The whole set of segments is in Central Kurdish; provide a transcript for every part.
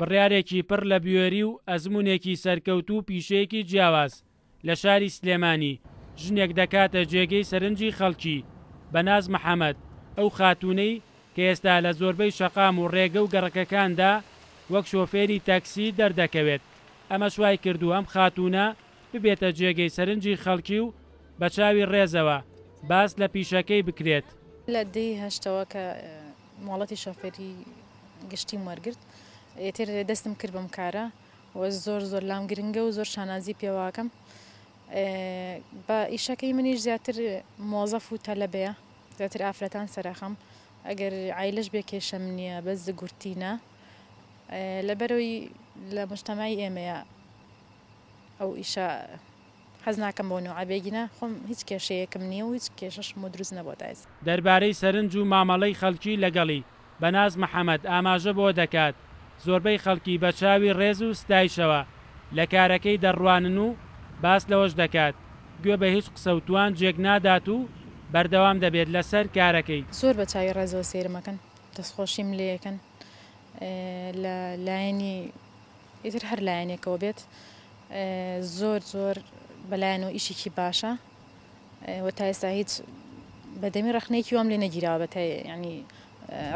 بڕیارێکی پڕ لە بوێری و ئەزموونێکی سەرکەوتوو و پیشەیەکی جیاواز لە شاری سلێمانی ژنێک دەکاتە جێگەی سەرنجی خەڵکی، بەناز محەمەد، ئەو خاتوونەی کە ئێستا لە زۆربەی شەقام و ڕێگە و گەڕەکەکاندا وەک شۆفێری تاکسی دەردەکەوێت، ئەمەش وایکردووە ئەم خاتوونە ببێتە جێگەی سەرنجی خەڵکی و بە چاوی ڕێزەوە باس لە پیشەکەی بکرێت. لە دەی هەشتەوە کە مۆڵەتی شۆفێری گشتیم وەرگرت ئیتر دەستم کرد بەم کارە و زۆر زۆر لام گرنگە و زۆر شانازی پێواکەم بە ئیشەکەی منیش زیاتر مۆزەف و تەلەبەیە زیاتر ئافرەتان سەرەخەم ئەگەر عیلەش بێ کێشەم نییە بەس زگورتینە لەبەرەوەی لە مجتەمەعی ئێمەیە ئەو ئیشە حەز ناکەم بەو نەوعە بێ گینا خۆم هیچ کێشەیەکم نییە و هیچ کێشەشم بۆ دروست نەبووە تا ئێستا. دەربارەی سەرنج و مامەڵەی خەڵکی لەگەڵی، بەناز محەمەد ئاماژە بەوە دەکات، زۆربەی خەڵکی بە چاوی ڕێز و ستایشەوە لە کارەکەی دەڕوانن و باس لەوەش دەکات، گوێ بە هیچ قسە و توانجێک نادات و بەردەوام دەبێت لەسەر کارەکەی. زۆر بە چاوی ڕێزەوە سەیرم ئەکەن، دەستخۆشیم لێ ئەکەن، لە لایەنی ئیتر هەر لایەنێکەوە بێت زۆر زۆر بەلایەنەوە ئیشێکی باشە و تا ئێستا هیچ بەدەمی ڕخنەیەکی وام لێ نەگیراوە بە ینی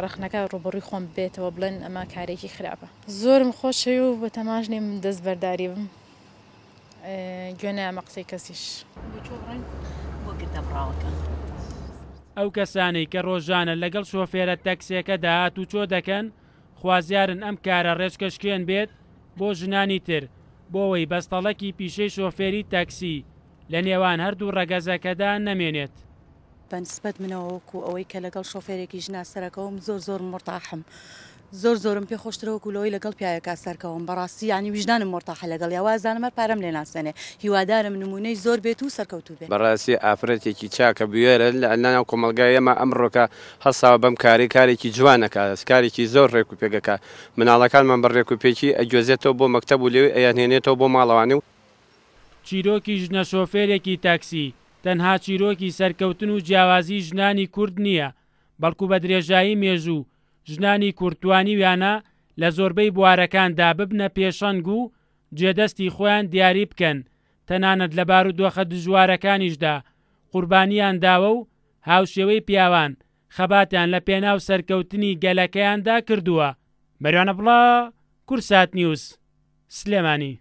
ڕخنەکە ڕوبڕی خۆم بێتەوە بڵێن ئەمە کارێکی خراپە زۆرم خۆشەوی و بە تەماش نیم دەست بەرداری بم گوێ نامە قسەی کەسیش. ئەو کەسانەی کە ڕۆژانە لەگەڵ شۆفێرە تەکسیەکەدا هاتوچۆ دەکەن خوازیارن ئەم کارە ڕێچکەشکێن بێت بۆ ژنانی تر بۆ ئەوەی بەستەڵەکی پیشەی شۆفێری تاکسی لە نێوان هەردوو ڕەگەزەکەدا نەمێنێت. بە نسبەت منەوە وەکو ئەوەی کە لەگەڵ شۆفێرێکی ژنا سەرەکەوم زۆر زۆر مورتاحم زۆر زۆرم پێ خۆشترە وەکو لەوەی لەگەڵ پیاوێکا سەرکەوم بەڕاستی یانی ویژدانم مورتاحە لەگەڵیا وازانم هەر پارەم لێ ناسێنێ هیوادارم نمونەی زۆر بێت و سەرکەوتوو بێ. بەڕاستی ئافرەتێکی چاکە بوێرە لە ناو کۆمەڵگای ئێمە ئەمڕۆکە هەستاوە بەم کارەی کارێکی جوان ئەکا کارێکی زۆر ڕێک و پێک ئەکا مناڵەکانمان بە ڕێک و پێکی ئەگوێزێتەوە بۆ مەکتەب و لەوێ ئەیانهێنێتەوە بۆ ماڵەوانی و. چیرۆکی ژنە شۆفێرێکی تاکسی تەنها چیرۆکی سەرکەوتن و جیاوازی ژنانی کورد نییە، بەڵکو بە درێژایی مێژوو ژنانی کورد توانیویانە لە زۆربەی بوارەکاندا ببنە پێشەنگ و جێدەستی خۆیان دیاری بکەن، تەنانەت لە بارودۆخە دژوارەکانیشدا قوربانییان داوە و هاوشێوەی پیاوان خەباتیان لە پێناو سەرکەوتنی گەلەکەیاندا کردووە. مەریوان عەبدوڵا، کوردسات نیوز، سلێمانی.